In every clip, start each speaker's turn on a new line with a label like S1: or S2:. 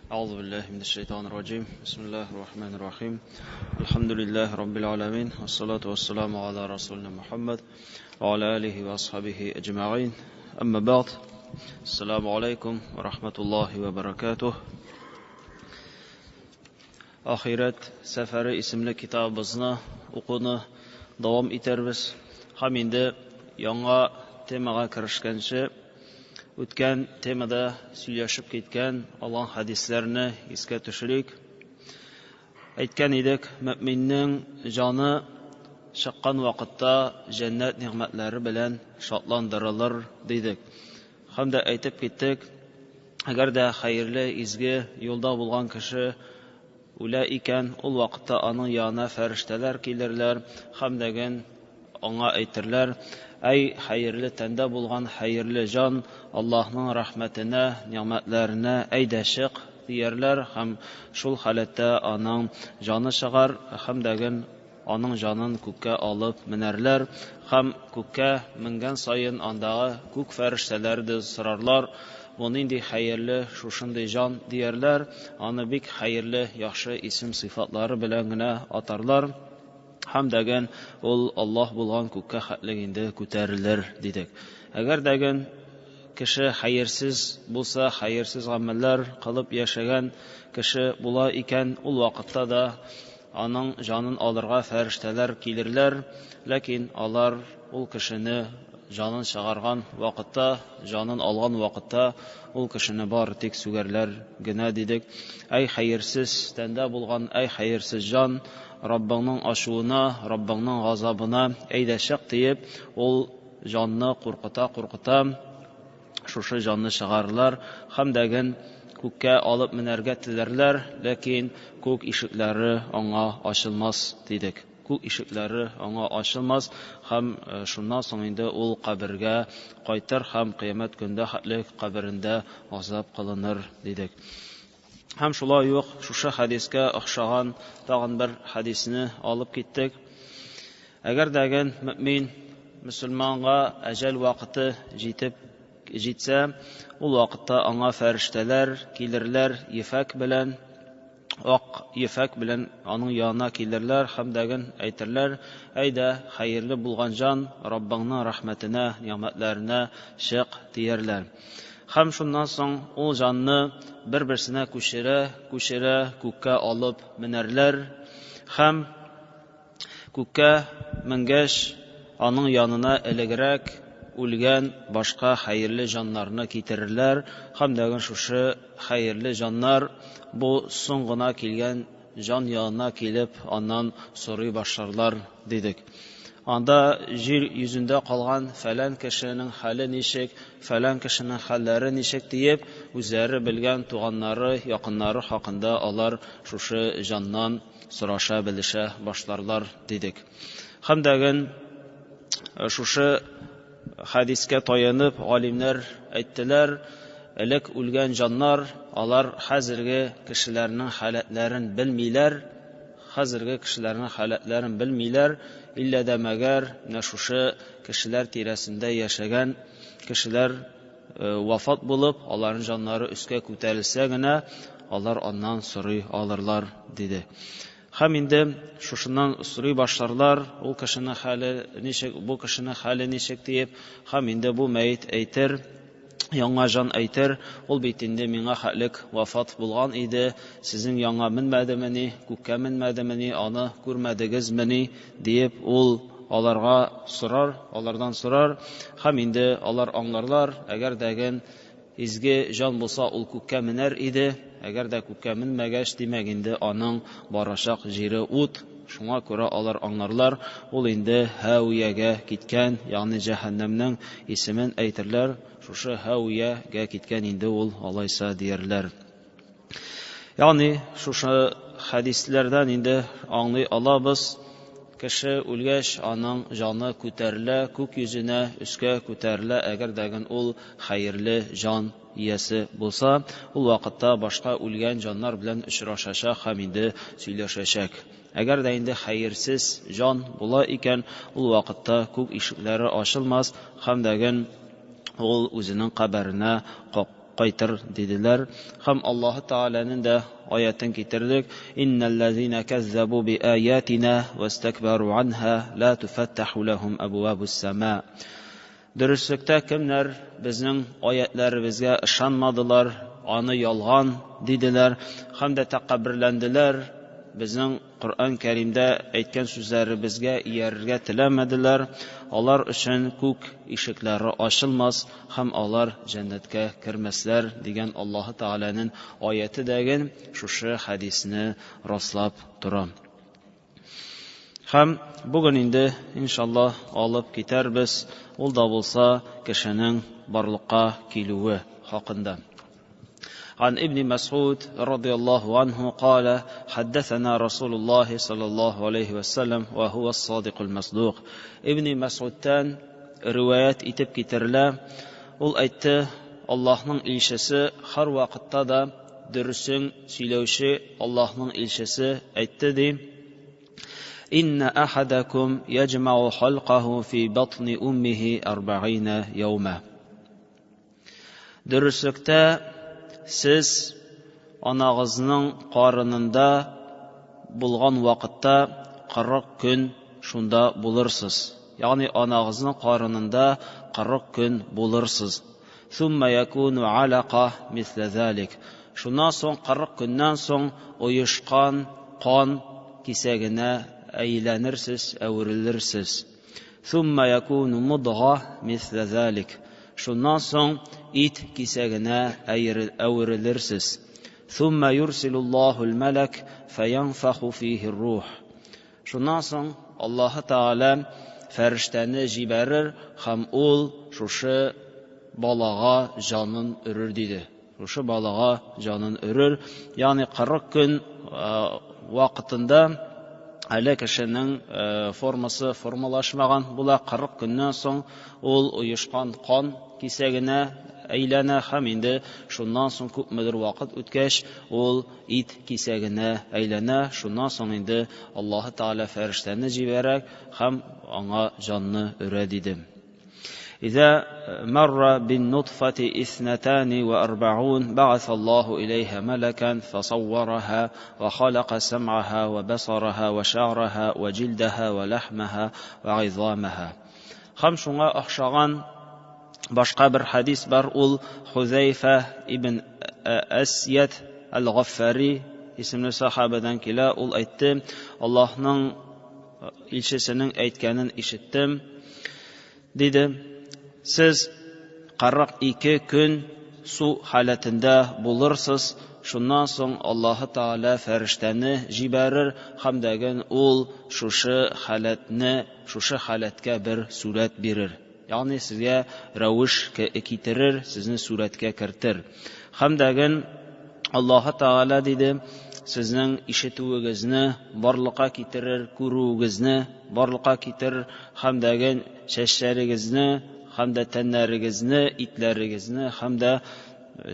S1: أعوذ بالله من الشيطان الرجيم. بسم الله الرحمن الرحيم. الحمد لله رب العالمين، والصلاة والسلام على رسولنا محمد وعلى آله وأصحابه أجمعين. أما بعد، السلام عليكم ورحمة الله وبركاته. Ahiret Seferi isimli kitabımızны укуны дәвам итәрбез. Һәм инде яңа темага керешкәнче, үткән темада сөйләшеп киткән алган хәдисләрне искә төшерик. Әйткән идек, мөминнең җаны чыккан вакытта җәннәт нигъмәтләре белән шатландырылыр дидек. Һәм дә әйтеп киттек, әгәр дә хәерле, изге юлда булган кеше үлә икән, ул вакытта аның янына фәрештәләр килерләр һәм дәген аңа әйтерләр: "Әй хәерле тәндә булган хәерле җан, Аллаһның рәхмәтенә, нигъмәтләренә әйдә чык", диярләр, һәм шул халәттә аның җаны чыгар, һәм дәген аның җанын күккә алып менәрләр, һәм күккә менгән саен андагы күк фәрештәләре дә сорарлар: "Бу нинди хәерле шушындый җан?" диярләр, аны бик хәерле, яхшы исем сыйфатлары белән генә атарлар. Һәм дәген ул Аллаһ булган күккә хәтлек инде күтәрелер дидек. Әгәр дәген кеше хәерсез булса, хәерсез гамәлләр кылып яшәгән кеше була икән, ул вакытта да аның җанын алырга фәрештәләр килерләр, ләкин алар ул кешене җанын чыгарган вакытта, җанын алган вакытта ул кешене бары тик сүгәрләр генә дидек. Әй хәерсез тәндә булган, әй хәерсез җан, Раббыңның ачуына, Раббыңның газабына әйдә чык диеп, ул җанны куркыта-куркыта шушы җанны чыгарырлар һәм дәген күккә алып менәргә теләрләр, ләкин күк ишекләре аңа ачылмас дидек. Күк ишекләре аңа ачылмас һәм шуннан соң инде ул кабергә кайтыр һәм кыямәт көндә хәтлек каберендә азап кылыныр дидек. Һәм шулай ук шушы хәдискә охшаган тагын бер хәдисне алып киттек. Әгәр дәген мөмин мөселманга әҗәл вакыты җитеп җитсә, ул вакытта аңа фәрештәләр килерләр ефәк белән, ак ефәк белән аның янына килерләр һәм дәген әйтерләр: "Әйдә, хәерле булган җан, Раббыңның рәхмәтенә, нигъмәтләренә чык", диярләр. Һәм шуннан соң ул җанны бер-берсенә күчерә, күчерә күккә алып менәрләр һәм күккә менгәч, аның янына элегрәк үлгән башка хәерле җаннарны китерерләр һәм дәген шушы хәерле җаннар бу соң гына килгән җан янына килеп аннан сорый башларлар дидек. Анда җир йөзендә калган фәлән кешенең хәле ничек, фәлән кешенең хәлләре ничек диеп, үзләре белгән туганнары, якыннары хакында алар шушы җаннан сораша, белешә башларлар дидек. Һәм дәген шушы хәдискә таянып галимнәр әйттеләр, элек үлгән җаннар, алар хәзерге кешеләрнең халәтләрен белмиләр, хәзерге кешеләрнең халәтләрен белмиләр, иллә дә мәгәр менә шушы кешеләр тирәсендә яшәгән кешеләр вафат булып, аларның җаннары өскә күтәрелсә генә, алар аннан сорый алырлар, диде. Һәм инде шушыннан сорый башларлар, ул кешенең хәле ничек, бу кешенең хәле ничек диеп, һәм инде бу мәет әйтер, яңа җан әйтер, ул бит инде миңа хәтлек вафат булган иде, сезнең яңа менмәдемени, күккә менмәдемени, аны күрмәдегезмени диеп ул аларга сорар, алардан сорар, һәм инде алар аңларлар, әгәр дәген изге җан булса, ул күккә менәр иде, әгәр дә күккә менмәгәч, димәк инде аның барачак җире ут, шуңа күрә алар аңларлар, ул инде Һәүиягә киткән, ягъни җәһәннәмнең исемен әйтерләр, шушы Һәүиягә киткән инде ул, алайса диярләр. Ягъни шушы хәдисләрдән инде аңлый алабыз, кеше үлгәч аның җаны күтәрелә, күк йөзенә, өскә күтәрелә, әгәр дәген ул хәерле җан иясе булса, ул вакытта башка үлгән җаннар белән очрашачак һәм инде сөйләшәчәк. Әгәр дә инде хәерсез җан була икән, ул вакытта күк ишекләре ачылмас һәм дәген ул үзенең каберенә кайтыр, диделәр. Һәм Аллаһы Тәгаләнең дә аятын китердек. Иннәлләзина кәззәбу би аятина вастакбару анха ла туфаттаху лахум абвабус сама. Дөреслектә кемнәр безнең аятләребезгә ышанмадылар, аны ялган диделәр һәм дә тәкәбберләнделәр, безнең Коръән Кәримдә әйткән сүзләребезгә иярергә теләмәделәр, алар өчен күк ишекләре ачылмас һәм алар җәннәткә кермәсләр дигән Аллаһы Тәгаләнең аяте дәген шушы хәдисне раслап тора. Һәм бүген инде, иншаллаһ, алып китәрбез, ул да булса кешенең барлыкка килүе хакында. عن ابن مسعود رضي الله عنه قال حدثنا رسول الله صلى الله عليه وسلم وهو الصادق المصدوق. Ибн Мәсгудтан риваять итеп китерелә, ул әйтте: Аллаһның илчесе, һәр вакытта да дөресен сөйләүче Аллаһның илчесе әйтте ди: Инна ахадакум яҗмау халкаху фи батни уммихи арбаина яума. Дөреслектә, сез анагызның карынында булган вакытта 40 көн шунда булырсыз. Ягъни анагызның карынында 40 көн булырсыз. Thumma yakunu алака мисла залик. Шуннан соң 40 көннән соң оешкан кан кисәгенә әйләнерсез, әверелерсез. Thumma yakunu мудга мисла залик. Шуннан соң ит кисәгенә әверелерсез. Thumma yursilullahu al-malak fayanfakhu fihi ar-ruh. Шуннан соң Аллаһы Тәгалә фәрештәне җибәрер һәм ул шушы балага җанын өрер диде. Шушы балага җанын өрер, ягъни 40 көн вакытында әле кешенең формасы формалашмаган була. 40 көннән соң ул оешкан кан кисәгенә әйләнә һәм инде шуннан соң күпмедер вакыт үткәч ул ит кисәгенә әйләнә. Шуннан соң инде Аллаһы Тәгалә фәрештәне җибәрә һәм аңа җанны өрә диде. إذا مر بالنطفة 42 بعث الله إليها ملكا فصورها وخلق سمعها وبصرها وشعرها وجلدها ولحمها وعظامها. Һәм шуңа охшаган башка бер хәдис бар, ул Хузәйфә ибн Әсьяд әл-Гаффари исемле сахабадан килә. Ул әйтте: Аллаһның илчесенең әйткәнен ишеттем, диде. Сез 42 көн су халәтендә булырсыз, шуннан соң Аллаһы Тәгалә фәрештәне җибәрер һәм дәген ул шушы халәтне, шушы халәткә бер сурәт бирер. Ягъни сезгә рәвеш китерер, сезне сурәткә кертер. Һәм дәген Аллаһы Тәгалә, диде, сезнең ишетүегезне барлыкка китерер, күрүегезне барлыкка китерер һәм дәген чәчләрегезне, һәм дә тәннәрегезне, итләрегезне һәм дә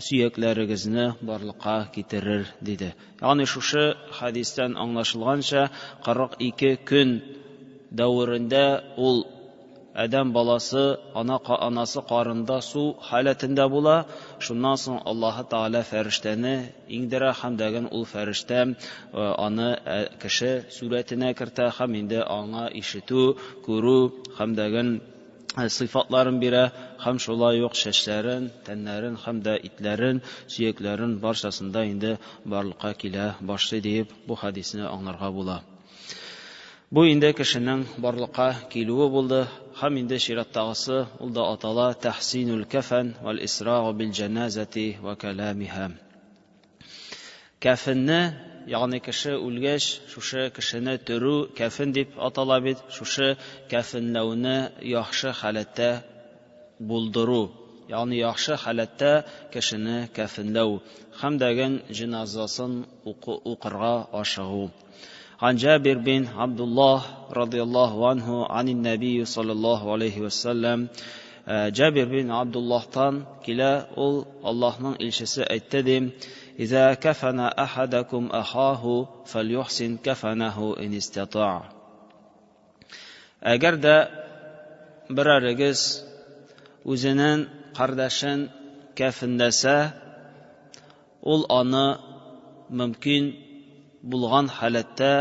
S1: сөякләрегезне барлыкка китерер, диде. Ягъни шушы хәдистән аңлашылганча, 42 көн дәверендә ул адәм баласы ана анасы карында су халәтендә була. Шуннан соң Аллаһы Тәгалә фәрештәне иңдерә һәм дәген ул фәрештә аны кеше сурәтенә кертә һәм инде аңа ишетү, күрү һәм дәген сыйфатларын бирә һәм шулай ук чәчләрен, тәннәрен һәм дә итләрен, сөякләрен барчасында инде барлыкка килә башлый диеп бу хәдисне аңларга була. Бу инде кешенең барлыкка килүе булды. Һәм инде чираттагысы, ул да атала тәхсинул кафан вал исрагу бил җаназати ва каламиха. Кәфенне, ягъни кеше үлгәч, шушы кешене төрү кәфен дип атала бит, шушы кәфенләүне яхшы халәттә булдыру, ягъни яхшы халәттә кешене кәфенләү һәм дәген җеназасын укырга ашыгу. عن جابر بن عبد الله رضي الله عنه عن النبي صلى الله عليه وسلم. Җабир бин Абдуллаһтан килә, ул Аллаһның илчесе әйтте ди: إذا كفن أحدكم أخاه فليحسن كفنه إن استطاع. Әгәр дә берәрегез үзенең кардәшен кәфенләсә, ул аны мөмкин булган халәттә,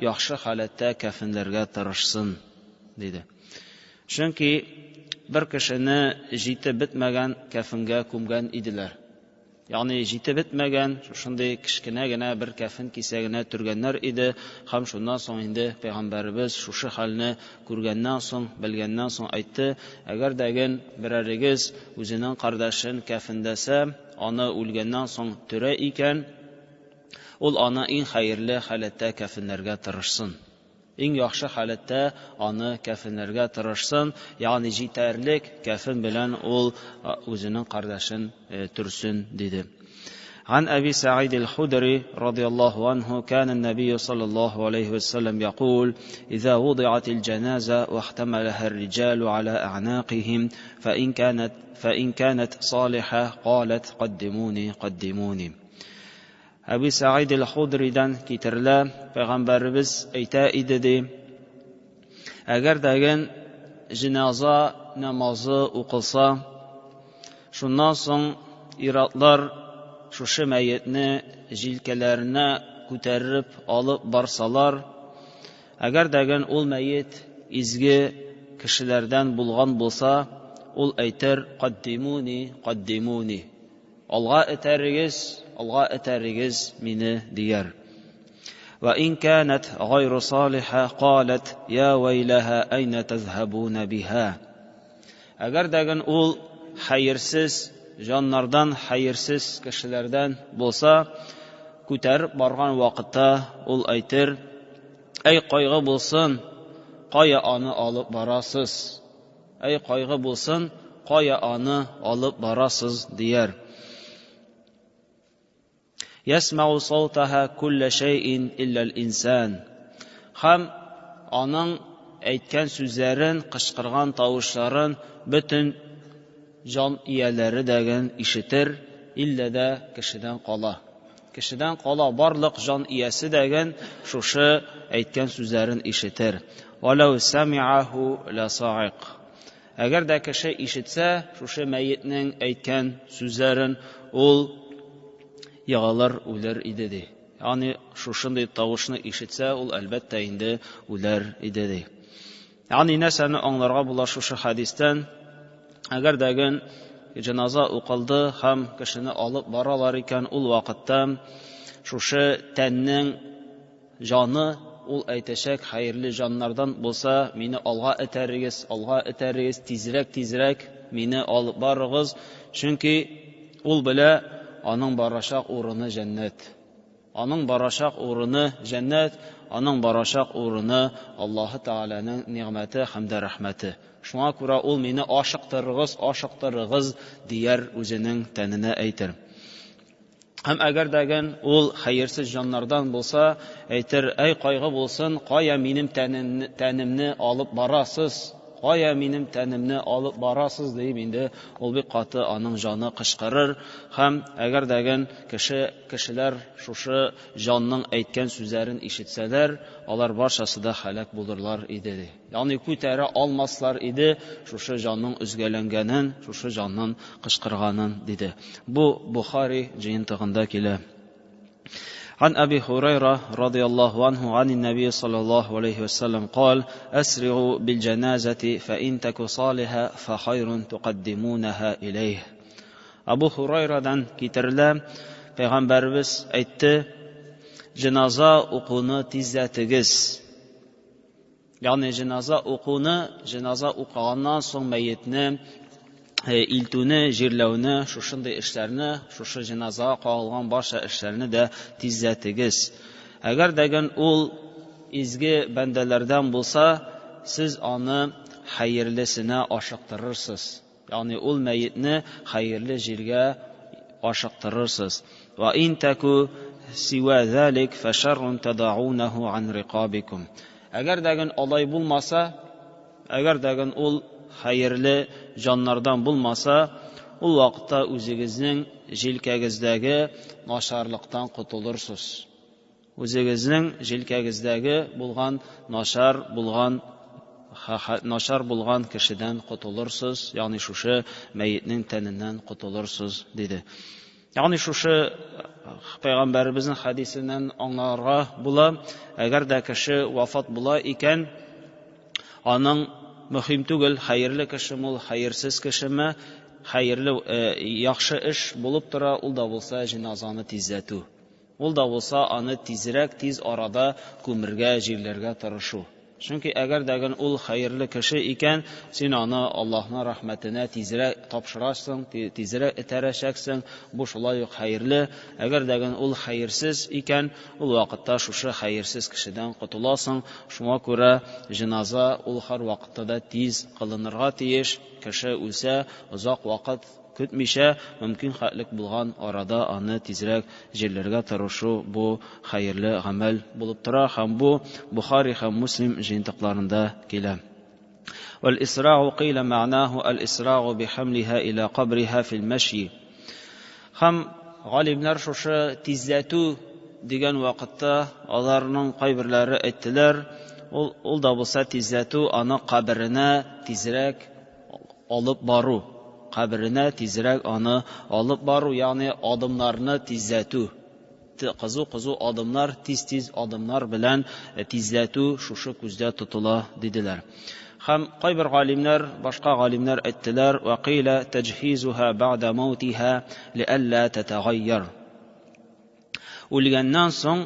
S1: яхшы халәттә кәфенләргә тырышсын, диде. Чөнки бер кешене җитеп бетмәгән кәфенгә күмгән иделәр. Ягъни җитеп бетмәгән, шушындый кечкенә генә бер кәфен кисәгенә төргәннәр иде һәм шуннан соң инде пәйгамбәребез шушы хәлне күргәннән соң, белгәннән соң әйтте: Әгәр дәген берәрегез үзенең кардәшен кәфендәсә, аны үлгәннән соң төрә икән, ул аны иң хәерле халәттә кәфенләргә тырышсын. Иң яхшы халәттә аны кәфенләргә тырышсын, ягъни җитәрлек кәфен белән ул үзенең кардәшен төрсен, диде. عن أبي سعيد الخدري رضي الله عنه كان النبي صلى الله عليه وسلم يقول: إذا وضعت الجنازة واحتملها الرجال على أعناقهم فإن كانت صالحة قالت: قدموني قدموني. Әби Сәгыйд әл-Худридан китерелә, пәйгамбәребез әйтә иде ди: Әгәр дәген җеназа намазы укылса, шуннан соң иратлар шушы мәетне җилкәләренә күтәреп алып барсалар, әгәр дәген ул мәет изге кешеләрдән булган булса, ул әйтер: "Каддимуни, каддимуни", алга этәрегез, алга этәрегез мине, дияр. وإن كانت غير صالحة قالت: يا ويلها أين تذهبون بها. Әгәр дәген ул хәерсез җаннардан, хәерсез кешеләрдән булса, күтәреп барган вакытта ул әйтер: "Әй кайгы булсын, кая аны алып барасыз? Әй кайгы булсын, кая аны алып барасыз?" дияр. يسمع صوتها كل شيء إلا الإنسان. Һәм аның әйткән сүзләрен, кычкырган тавышларын бөтен җан ияләре дәген ишетер, иллә дә кешедән кала. Кешедән кала барлык җан иясе дәген шушы әйткән сүзләрен ишетер. ولو سمعه لصعق. Әгәр дә кеше ишетсә шушы мәетнең әйткән сүзләрен, ул егылыр, үлер иде ди. Ягъни шушындый тавышны ишетсә, ул әлбәттә инде үләр иде ди. Ягъни нәрсәне аңларга була шушы хәдистән? Әгәр дәген җеназа укылды һәм кешене алып баралар икән, ул вакытта шушы тәннең җаны ул әйтәчәк: хәерле җаннардан булса, мине алга этәрегез, алга этәрегез, тизрәк, тизрәк мине алып барыгыз, чөнки ул белә: аның барачак урыны җәннәт. Аның барачак урыны җәннәт, аның барачак урыны Аллаһы Тәгаләнең нигъмәте һәм дә рәхмәте. Шуңа күрә ул мине ашыктырыгыз, ашыктырыгыз дияр, үзенең тәненә әйтер. Һәм әгәр дәген ул хәерсез җаннардан булса, әйтер: "Әй кайгы булсын, кая минем тәнемне алып барасыз? Кая минем тәнемне алып барасыз?" дип инде ул бик каты аның җаны кычкырыр. Һәм әгәр дәген кешеләр шушы җанның әйткән сүзләрен ишетсәләр, алар барчасы да һәлак булырлар иде ди. Ягъни күтәрә алмаслар иде шушы җанның өзгәләнгәнен, шушы җанның кычкырганын, диде. Бу Бухари җыентыгында килә. عن أبي هريرة رضي الله عنه عن النبي صلى الله عليه وسلم قال: أسرعوا بالجنازة، فإن تك صالحة فخير تقدمونها إليه. Абу Хурайрадан китерелә, Пәйгамбәребез әйтте: җеназа укуны тизләтегез. Ягъни җеназа укуны, җеназа укыганнан соң мәетне илтүне, җирләүне, шушындый эшләрне, шушы җеназага кагылган барча эшләрне дә тизләтегез. Әгәр дәген ул изге бәндәләрдән булса, сез аны хәерлесенә ашыктырырсыз. Ягъни ул мәетне хәерле җиргә ашыктырырсыз. وإن تك سوى ذلك فشر تضعونه عن رقابكم. Әгәр дәген алай булмаса, әгәр дәген ул хәерле җаннардан булмаса, ул вакытта үзегезнең җилкәгездәге начарлыктан котылырсыз. Үзегезнең җилкәгездәге булган начар булган начар булган кешедән котылырсыз, ягъни шушы мәетнең тәненнән котылырсыз, диде. Ягъни шушы пәйгамбәребезнең хәдисеннән аңларга була, әгәр дә кеше вафат була икән, аның мөһим түгел, хәерле кешеме ул, хәерсез кешеме, хәерле яхшы эш булып тора, ул да булса җеназаны тизләтү. Ул да булса аны тизрәк, тиз арада күмергә, җирләргә тырышу. Чөнки әгәр дәген ул хәерле кеше икән, син аны Аллаһның рәхмәтенә тизрәк тапшырасың, тизрәк этәрәчәксең, бу шулай ук хәерле. Әгәр дәген ул хәерсез икән, ул вакытта шушы хәерсез кешедән котыласың. Шуңа күрә җеназа ул һәрвакытта да тиз кылынырга тиеш. Кеше үлсә, озак вакыт көтмичә, мөмкин хәтлек булган арада аны тизрәк җирләргә тырышу бу хәерле гамәл булып тора һәм бу Бухари һәм Муслим җыентыкларында килә. والإسراع قيل معناه الإسراع بحملها إلى قبرها في المشي. Һәм галимнәр шушы тизләтү дигән вакытта аларның кайберләре әйттеләр, ул да булса тизләтү аны каберенә тизрәк алып бару, каберенә тизрәк аны алып бару, ягъни адымнарны тизләтү. Кызу-кызу адымнар, тиз-тиз адымнар белән тизләтү шушы күздә тотыла, диделәр. Һәм кайбер галимнәр, башка галимнәр әйттеләр, ва кыйла таҗхизуха бa'да маутиха лиалла татагайяр. Үлгәннән соң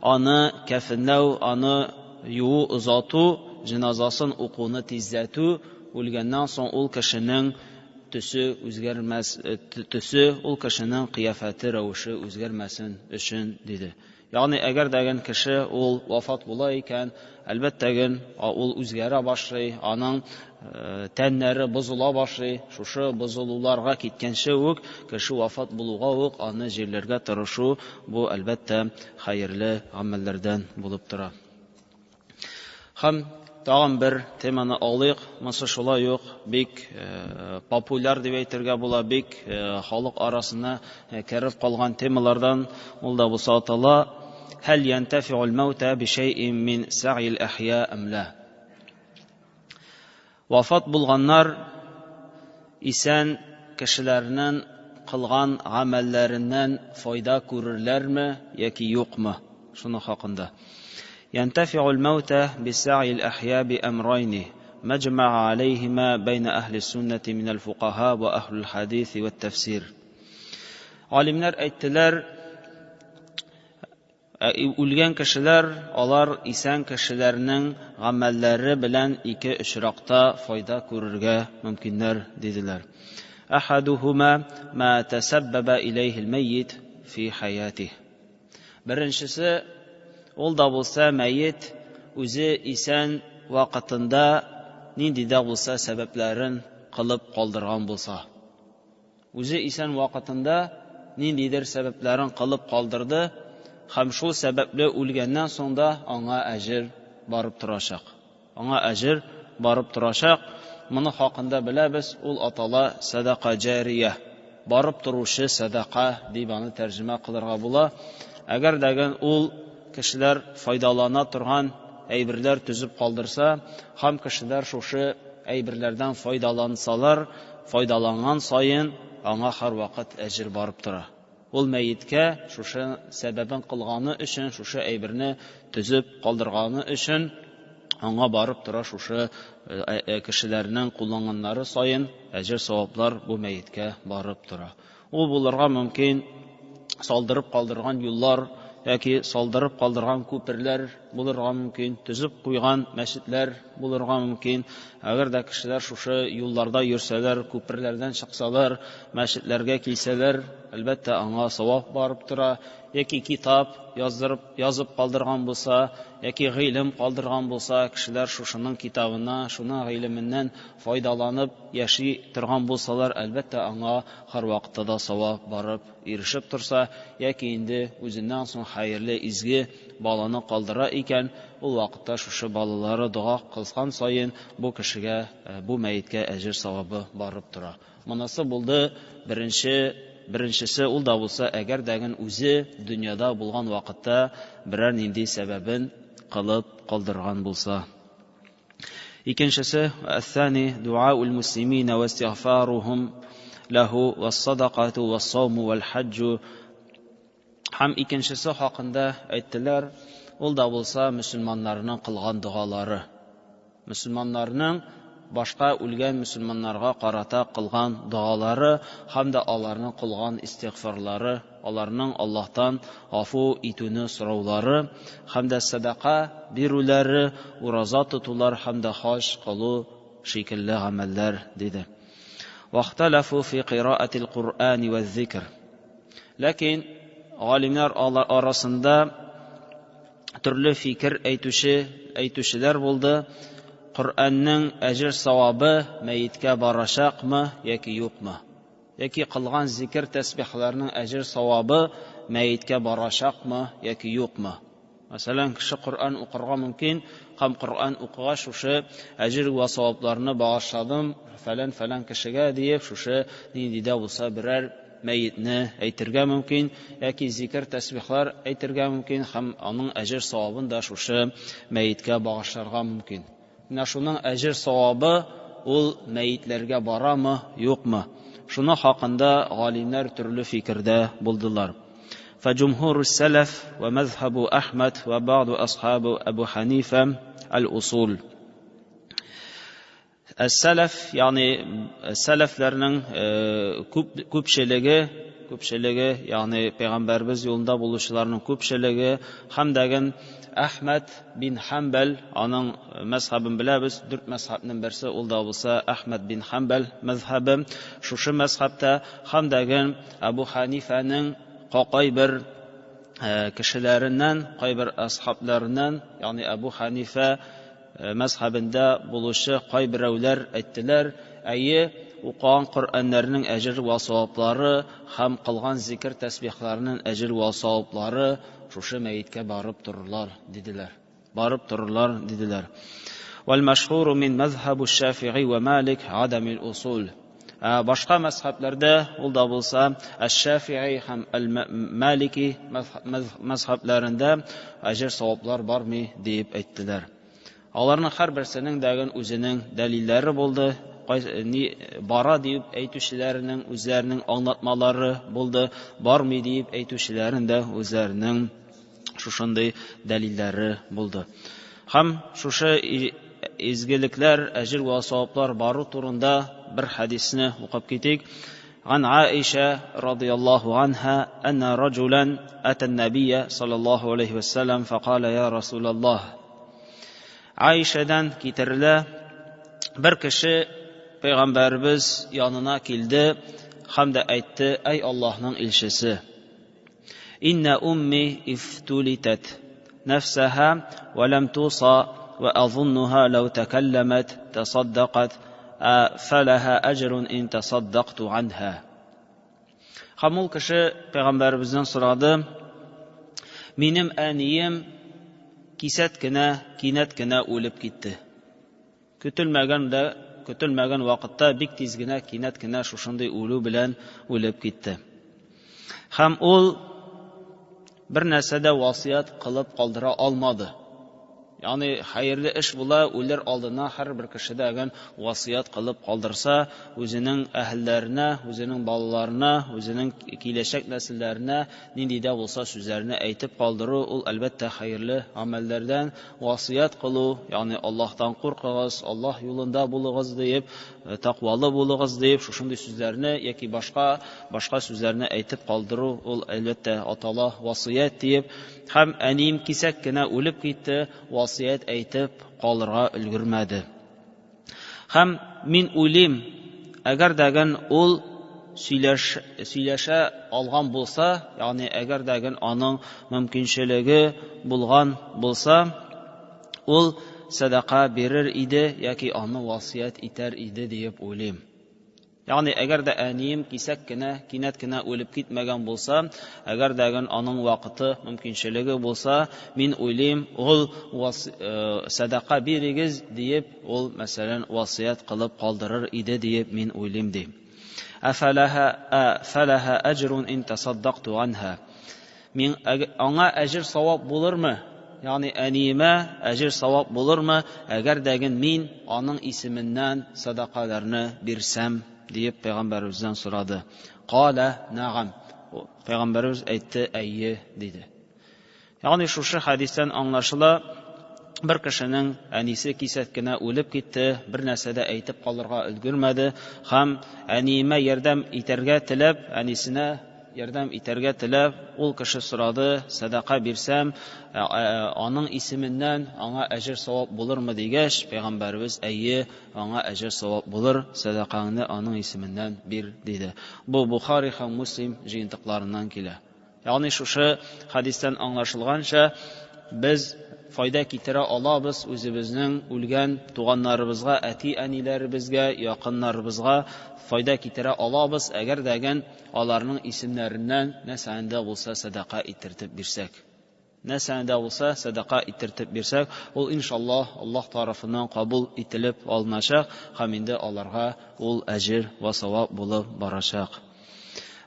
S1: аны кәфенләү, аны юуу, озату, җеназасын укуны тизләтү, үлгәннән соң ул кешенең төсе үзгәрмәс, төсе, ул кешенең кыяфәте, рәвеше үзгәрмәсен өчен, диде. Ягъни әгәр дәген кеше ул вафат була икән, әлбәттәген ул үзгәрә башлый, аның тәннәре бозыла башлый. Шушы бозылуларга киткәнче үк кеше вафат булуга ук аны җирләргә тырышу бу әлбәттә хәерле гамәлләрдән булып тора. Һәм тагын бер теманы алыйк. Монысы шулай ук бик популяр дип әйтергә була, бик халык арасына кереп калган темалардан, ул да булса атала Һәл янтафи'ул маута бишәйин мин сәгъил әхья әм ла. Вафат булганнар исән кешеләрнең кылган гамәлләреннән файда күрерләрме яки юкмы? Шуның хакында. ينتفع الموتى بسعي الأحياء بأمرين مجمع عليهما بين أهل السنة من الفقهاء وأهل الحديث والتفسير. Галимнәр әйттеләр, үлгән кешеләр алар исән кешеләрнең гамәлләре белән ике очракта файда күрергә мөмкиннәр, диделәр. Ахадухума ма тасаббаба илейхи ал-маййит фи хаятих. Беренчесе, ул да булса мәет үзе исән вакытында нинди дә булса сәбәпләрен кылып калдырган булса. Үзе исән вакытында ниндидер сәбәпләрен кылып калдырды һәм шул сәбәпле үлгәннән соң да аңа әҗер барып торачак. Аңа әҗер барып торачак. Моны хакында беләбез, ул атала садака җария. Барып торучы садака дип аны тәрҗемә кылырга була. Әгәр дәген ул кешеләр файдалана торган әйберләр төзеп калдырса, һәм кешеләр шушы әйберләрдән файдалансалар, файдаланган саен аңа һәрвакыт әҗер барып тора. Ул мәеткә шушы сәбәбен кылганы өчен, шушы әйберне төзеп калдырганы өчен аңа барып тора шушы кешеләрнең кулланганнары саен әҗер саваплар бу мәеткә барып тора. Ул булырга мөмкин салдырып калдырган юллар яки салдырып калдырган күперләр булырга мөмкин, төзеп куйган мәчетләр булырга мөмкин. Әгәр дә кешеләр шушы юлларда йөрсәләр, күперләрдән чыксалар, мәчетләргә килсәләр, әлбәттә, аңа савап барып тора. Яки китап яздырып, язып калдырган булса, яки гыйлем калдырган булса, кешеләр шушының китабына, шуның гыйлеменнән файдаланып яши торган булсалар, әлбәттә, аңа һәрвакытта да савап барып ирешеп торса, яки инде үзеннән соң хәерле, изге баланы калдыра икән, ул вакытта шушы балалары дога кылган саен бу кешегә, бу мәеткә әҗер савабы барып тора. Монысы булды беренче, беренчесе, ул да булса, әгәр дәген үзе дөньяда булган вакытта берәр нинди сәбәбен кылып калдырган булса. Икенчесе, әс-сани дуаул муслимина ва истигъфарухум лаху вас-садакату вас-сауму вал-хаджу. Һәм икенчесе хакында әйттеләр, ул да булса мөселманнарның кылган догалары. Мөселманнарның башка үлгән мөселманнарга карата кылган догалары һәм дә аларның кылган истигъфарлары, аларның Аллаһтан гафу итүне сораулары һәм дә сәдака бирүләре, ураза тотулар һәм дә хаҗ кылу шикелле гамәлләр, диде. Вахталафу фи кыйраатил Куръани вә зикр. Ләкин галимнәр арасында төрле фикер әйтүче әйтүчеләр булды. Коръәннең әҗер савабы мәеткә барачакмы яки юкмы? Яки кылган зикер тәсбихләрнең әҗер савабы мәеткә барачакмы яки юкмы? Мәсәлән, кеше Коръән укырга мөмкин, һәм Коръән укыгач шушы әҗер вә савапларны багышладым фәлән-фәлән кешегә диеп, шушы нинди дә булса берәр мәетне әйтергә мөмкин, яки зикер тәсбихлар әйтергә мөмкин һәм аның әҗер савабын да шушы мәеткә багышларга мөмкин. Менә шуның әҗер савабы ул мәетләргә барамы, юкмы? Шуны хакында галимнәр төрле фикердә булдылар. فجمهور السلف ومذهب أحمد وبعض أصحاب أبو حنيفة الأصول. Әс-сәләф, ягъни сәләфләрнең күп күпчелеге, күпчелеге, ягъни пәйгамбәрбез юлында булучыларның күпчелеге һәм дәген Әхмәд бин Хәмбәл, аның мәзһәбен беләбез, дүрт мәзһәбнең берсе ул да булса Әхмәд бин Хәмбәл мәзһәбе. Шушы мәзһәбтә һәм дәген Әбу Хәнифәнең кайбер кешеләреннән, кайбер асхабларыннан, ягъни Әбу Хәнифә мәзһәбендә булучы кайберәүләр әйттеләр, Әйе, укыган Коръәннәрнең әҗер вә саваплары һәм кылган зикер-тәсбихларның әҗер вә саваплары шушы мәеткә барып торырлар, диделәр. Барып торырлар, диделәр. Вәл-мәшһуру мин мәзһәбу Шафигый вә Малик гадәмил усул. Ә башка мәзһәбләрдә ул да булса Әш-Шафигый һәм Әл-Малики мәзһәбләрендә әҗер саваплар бармый диеп әйттеләр. Аларның һәрберсенең дәген үзенең дәлилләре булды, ни бара дип әйтүчеләренең үзләренең аңлатмалары булды, бармый диеп әйтүчеләренең дә үзләренең шушындый дәлилләре булды. Һәм шушы изгелекләр, әҗер вә саваплар бару турында бер хәдисне укып китик. عن عائشة رضي الله عنها أن رجلا أتى النبي صلى الله عليه وسلم فقال يا رسول الله Айшадан китерелә, бер кеше пәйгамбәребез янына килде һәм дә әйтте, әй Аллаһның илчесе, Инна умми ифтулитат нәфсәһә вә ләм туса вә азуннуһа ләү тәкәлләмәт тәсаддакат фәләһә әҗрун ин тәсаддакту анһа. Һәм ул кеше пәйгамбәребездән сорады, минем әнием кисәт кенә, кинәт кенә үлеп китте. Көтелмәгән дә, көтелмәгән вакытта бик тиз генә, кинәт кенә шушындый үлү белән үлеп китте. Һәм ул бер нәрсә дә васыять кылып калдыра алмады. Ягъни хәерле эш була, үлер алдына һәрбер кеше дә әгәр васыять кылып калдырса, үзенең әһелләренә, үзенең балаларына, үзенең киләчәк нәселләренә нинди дә булса сүзләрне әйтеп калдыру, ул әлбәттә хәерле гамәлләрдән. Васыять кылу, ягъни Аллаһтан куркыгыз, Аллаһ юлында булыгыз диеп, тәкъвалы булыгыз диеп, шушындый сүзләрне яки башка башка сүзләрне әйтеп калдыру, ул әлбәттә атала васыять диеп. Һәм әнием кисәк кенә үлеп китте, васыять әйтеп калырга өлгермәде. Һәм мин уйлыйм, әгәр дәген ул сөйләш, сөйләшә алган булса, ягъни әгәр дәген аның мөмкинчелеге булган булса, ул сәдака бирер иде яки аны васыять итәр иде диеп уйлыйм. Ягъни, әгәр дә әнием кисәк кенә, кинәт кенә үлеп китмәгән булса, әгәр дә аның вакыты, мөмкинчелеге булса, мин уйлыйм, ул сәдака бирегез диеп, ул, мәсәлән, васыять кылып калдырыр иде диеп мин уйлыйм ди. Әфәләһә әфәләһә әҗрун ин тасаддакту анһа. Мин аңа әҗер савап булырмы? Ягъни әниемә әҗер савап булырмы, әгәр дәген мин аның исеменнән садакаларны бирсәм, диеп пәйгамбәребездән сорады. Кала нагам. Пәйгамбәребез әйтте, әйе, диде. Ягъни шушы хәдистән аңлашыла, бер кешенең әнисе кисәк кенә үлеп китте, бер нәрсә дә әйтеп калырга өлгермәде һәм әниемә ярдәм итәргә теләп, әнисенә ярдәм итәргә теләп, ул кеше сорады, сәдака бирсәм, аның исеменнән аңа әҗер савап булырмы дигәч, пәйгамбәребез, әйе, аңа әҗер савап булыр, сәдакаңны аның исеменнән бир, диде. Бу Бухари һәм Муслим җыентыкларыннан килә. Ягъни шушы хәдистән аңлашылганча, без файда китерә алабыз үзебезнең үлгән туганнарыбызга, әти-әниләребезгә, якыннарыбызга файда китерә алабыз, әгәр дәген аларның исемнәреннән нәрсәне дә булса сәдака иттертеп бирсәк. Нәрсәне дә булса сәдака иттертеп бирсәк, ул иншаллаһ Аллаһ тарафыннан кабул ителеп алыначак һәм инде аларга ул әҗер вә савап булып барачак.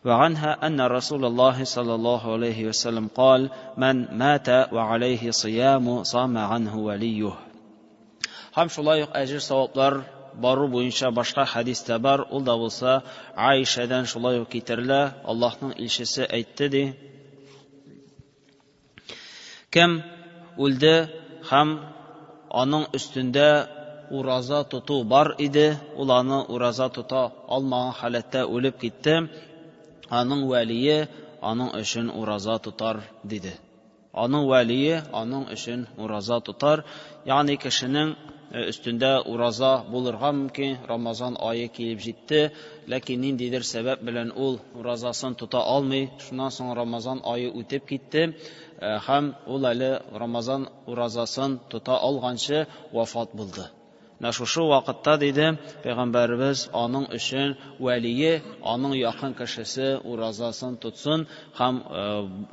S1: وعنها أن رسول الله صلى الله عليه وسلم قال من مات وعليه صيام صام عنه وليه. Һәм шулай ук әҗер саваплар бару буенча башка хәдис тә бар, ул да булса Аишәдән шулай ук китерелә, Аллаһның илчесе әйтте ди, Кем үлде һәм аның өстендә ураза тоту бар иде, ул аны ураза тота алмаган халәттә үлеп китте, аның вәлие аның өчен ураза тотар, диде. Аның вәлие аның өчен ураза тотар, ягъни кешенең өстендә ураза булырга мөмкин, Рамазан ае килеп җитте, ләкин ниндидер сәбәп белән ул уразасын тота алмый, шуннан соң Рамазан ае үтеп китте һәм ул әле Рамазан уразасын тота алганчы вафат булды. Менә шушы вакытта, диде Пәйгамбәребез, аның өчен вәлие, аның якын кешесе уразасын тотсын һәм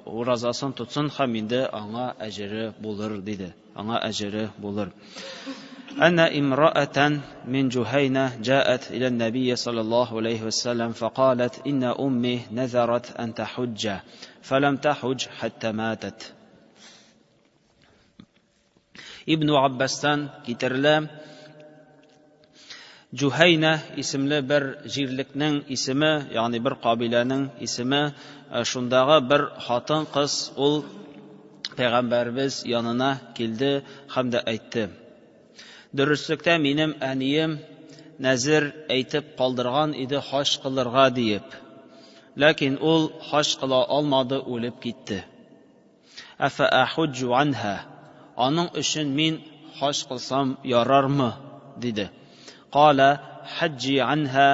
S1: уразасын тотсын һәм инде аңа әҗере булыр, диде. Аңа әҗере булыр. أن امرأة من جهينة جاءت إلى النبي صلى الله عليه وسلم فقالت إن أمي نذرت أن تحج فلم تحج حتى ماتت. Ибн Аббастан китерелә, Җуһәйнә исемле бер җирлекнең исеме, ягъни бер кабиләнең исеме, шундагы бер хатын-кыз ул пәйгамбәребез янына килде һәм дә әйтте: Дөреслектә минем әнием нәзер әйтеп калдырган иде хаҗ кылырга диеп. Ләкин ул хаҗ кыла алмады, үлеп китте. Әфәәхуҗҗу анһа, аның өчен мин хаҗ кылсам ярармы? диде. Кала хаҗҗи анһа,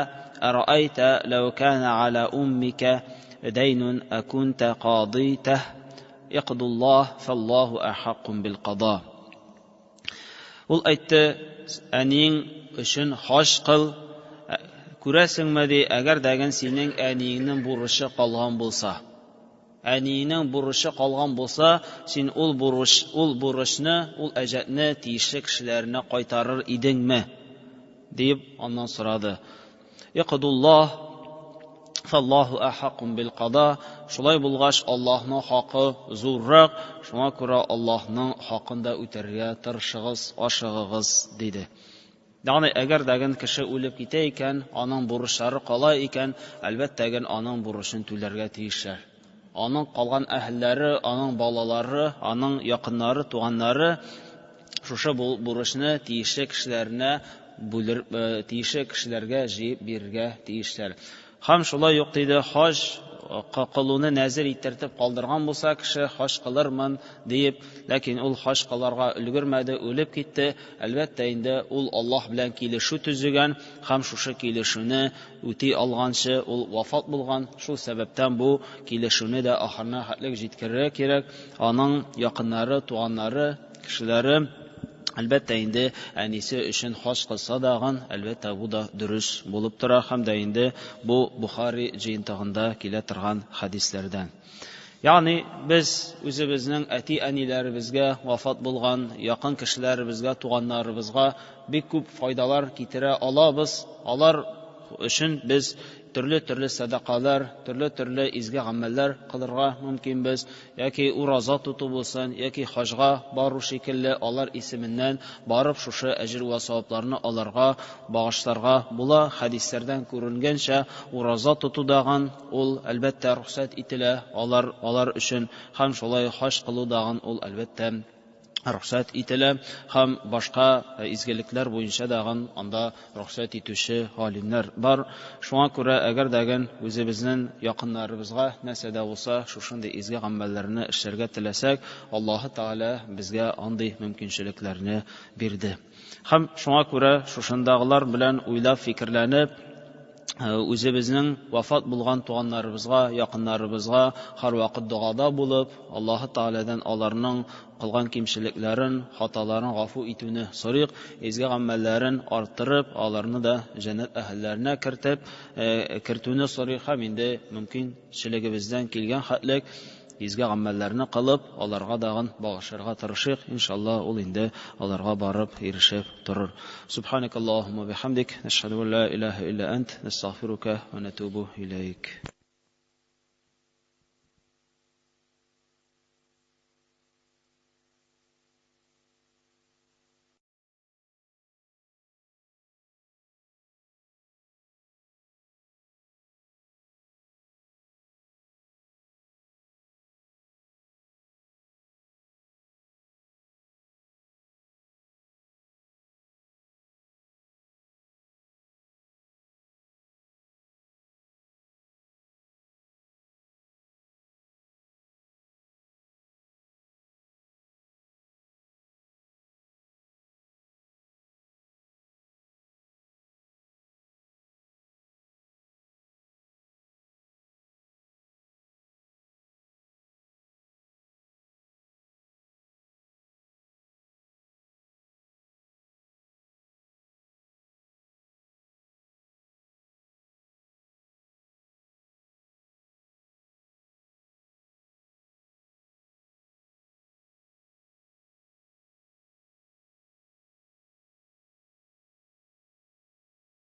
S1: әраәйтә ләү кана аля уммика дәйнун әкунтә кадыйтәһ, икъдуллаһ фаллаһу әхаккун бил када. Ул әйтте, әниең өчен хаҗ кыл, күрәсеңме, ди, әгәр дәген синең әниеңнең бурычы калган булса. Әниеңнең бурычы калган булса, син ул бурыч, ул бурычны, ул әҗәтне тиешле кешеләренә кайтарыр идеңме? дип аннан сорады. Икъдуллаһ фаллаһу әхаккун бил када. Шулай булгач, Аллаһның хакы зуррак, шуңа күрә Аллаһның хакын да үтәргә тырышыгыз, ашыгыгыз, диде. Ягъни, әгәр дәген кеше үлеп китә икән, аның бурычлары кала икән, әлбәттәген аның бурычын түләргә тиешләр. Аның калган әһелләре, аның балалары, аның якыннары, туганнары шушы бурычны тиешле кешеләренә бүлер, тиешле кешеләргә җыеп бирергә тиешләр. Һәм шулай ук, диде, хаҗ кылуны нәзер иттертеп калдырган булса кеше, хаҗ кылырмын диеп, ләкин ул хаҗ кыларга өлгермәде, үлеп китте, әлбәттә инде ул Аллаһ белән килешү төзегән һәм шушы килешүне үти алганчы ул вафат булган, шул сәбәптән бу килешүне дә ахырына хәтлек җиткерергә кирәк, аның якыннары, туганнары, кешеләре әлбәттә инде әнисе өчен хаҗ кылса дагын, әлбәттә бу да дөрес булып тора һәм дә инде бу Бухари җыентыгында килә торган хәдисләрдән. Ягъни без үзебезнең әти-әниләребезгә, вафат булган якын кешеләребезгә, туганнарыбызга бик күп файдалар китерә алабыз. Алар өчен без төрле-төрле сәдакалар, төрле-төрле изге гамәлләр кылырга мөмкинбез, яки ураза тоту булсын, яки хаҗга бару шикелле, алар исеменнән барып шушы әҗер вә савапларны аларга багышларга була. Хәдисләрдән күренгәнчә, ураза тоту дагын ул әлбәттә рөхсәт ителә алар алар өчен, һәм шулай хаҗ кылу дагын ул әлбәттә рөхсәт ителә, һәм башка изгелекләр буенча дагын анда рөхсәт итүче галимнәр бар. Шуңа күрә әгәр дәген үзебезнең якыннарыбызга нәрсә дә булса шушындый изге гамәлләрне эшләргә теләсәк, Аллаһы Тәгалә безгә андый мөмкинчелекләрне бирде. Һәм шуңа күрә шушындагылар белән уйлап, фикерләнеп, үзебезнең вафат булган туганнарыбызга, якыннарыбызга һәрвакыт догада булып, Аллаһы Тәгаләдән аларның кылган кимчелекләрен, хаталарын гафу итүне сорыйк, изге гамәлләрен арттырып, аларны да җәннәт әһелләренә кертеп, кертүне сорыйк һәм инде мөмкинчелегебездән килгән хәтлек изге гамәлләрне кылып, аларга дагын багышларга тырышыйк. Иншалла, ул инде аларга барып ирешеп торыр. Субханакаллаһумма бихамдик, нашһаду ан ла илаһа илля ант, настагъфирука ва натубу илейк.